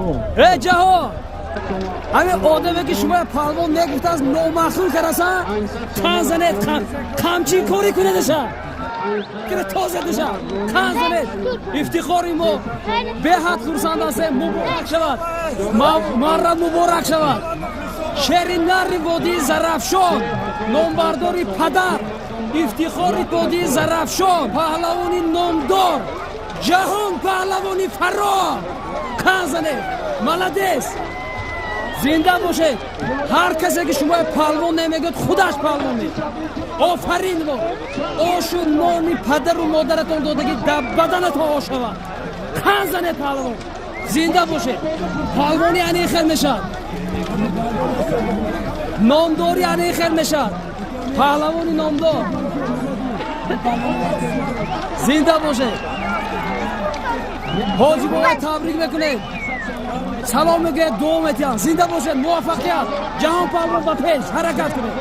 Э, Ҷаҳон, ҳамин одаме, ки шумо паҳлавон мегуфтааст, номаъқул караса, қан занед, қамчин корӣ кунедаша, тоза диша, қан занед. Ифтихори мо, беҳад хурсанд ҳастем. Муборак шавад, марра муборак шавад. Шери нари водии Зарафшон, номбардори падар, ифтихори водии Зарафшон, паҳлавони номдор Ҷаҳон Паҳлавони Фарор, қан занед. Молодец, зинда бошед. Ҳар касе, ки шумо паҳлавон намегӯяд, худаш паҳлавон не. Офарин во, ошу нони падару модаратон додагӣ дар баданатон ош шавад. Қан занед, паҳлавон, зинда бошед. Паҳлавонӣ ани хел мешавад, номдорӣ ани хел мешавад. Паҳлавони номдор, зинда бошед. Ҳоҷи бобо, табрик мекунед, салом мегӯяд, дуо метиҳам. Зинда бошед, муваффақият. Ҷаҳон Паҳлавон, ба пеш ҳаракат кунед.